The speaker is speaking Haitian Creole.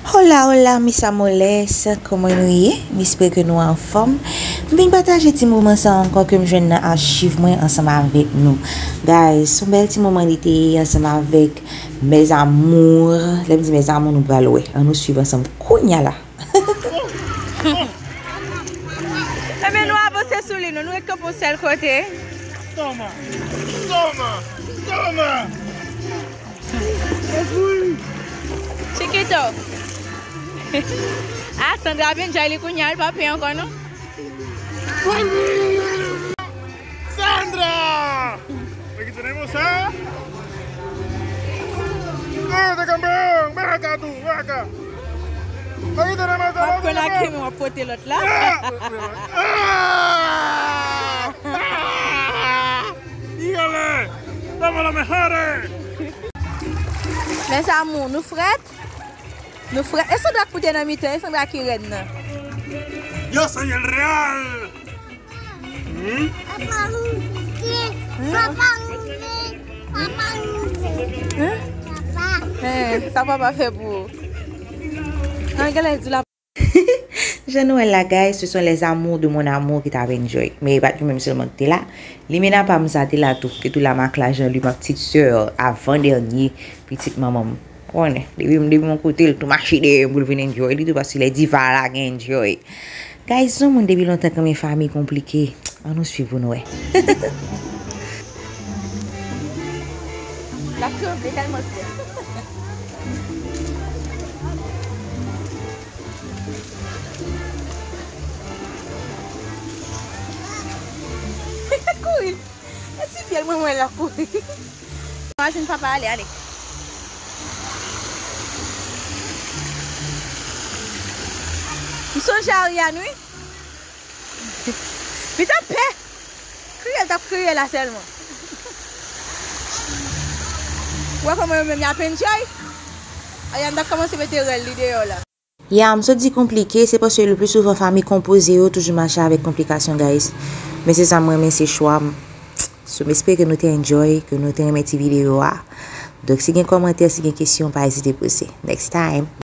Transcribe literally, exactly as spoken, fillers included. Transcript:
Hola, hola, mis amores, kòman nou ye? M espere ke nou anfòm. M vin pataje ti moman sa ankò ke m jwenn nan achiv mwen ansanm avèk nou. Guys, se yon bèl ti moman li te ye ansanm avèk mes amours. Lè m di mes amours, nou pral wè. Ann nou swiv ansanm kounya la. Ebyen, nou avanse sou li, nou, nou ret kanpe yon sèl kote. Toma! Toma! Toma! Chiquito. Ah, Sandra ap enjoy li kounya, li pa pè ankò non. Sandra! Aquí tenemos a... ¡Córrete, campeón! ¡Ven acá tú! ¡Ven acá! Aquí tenemos a... M ap konn ak men w ap pote lòt la. ¡Ah! ¡Dígale! ¡Vamos, los mejores! Mes amours, nou frèt? Nou frèt. E Sandra k pou te nan mitan, e Sandra ki rèn nan. Yo soy el real! Hmm? Papa, papa, papa. Hein? Papa. Eh, sa papa fè pou ou? An, gade, di la. Jan nou wè l la, guys, ce sont les amours de mon amour ki t ap enjoy. Men e pa t yo menm sèlman ki te la. Limena pa m sa te la tou, ki tou la mak la Jean-Louis, ma petite sœur, avan dènye pitit manman m. Ou konnen, depi, depi m yon kote, l tou mache dèyè m pou l vin enjoy li tou, paske lè diva la gen enjoy. Guys, yon moun depi lontan k renmen fanmi konplike. Ann nou swiv pou nou wè. L ap tranble tèlman l frèt. Kouri. E ti pye l mwen wè l ap kouri. Machin papa ale, ale. M sonje Ariane, wi. Li t ap pè. Kriye l t ap kriye la sèlman. Ou wè kòman yo menm y ap enjoy? Ariane t ap kòmanse mete rèl li deyò la. Ya, m sot di konplike, se paske le pli souvan fanmi konpoze yo toujou mache avèk konplikasyon, guys. Men se sa m renmen, se chwa m. So, m espere ke nou te enjoy, ke nou te renmen ti videyo a. Donk, si gen kòmantè, si gen kesyon, pa ezite poze. Next time.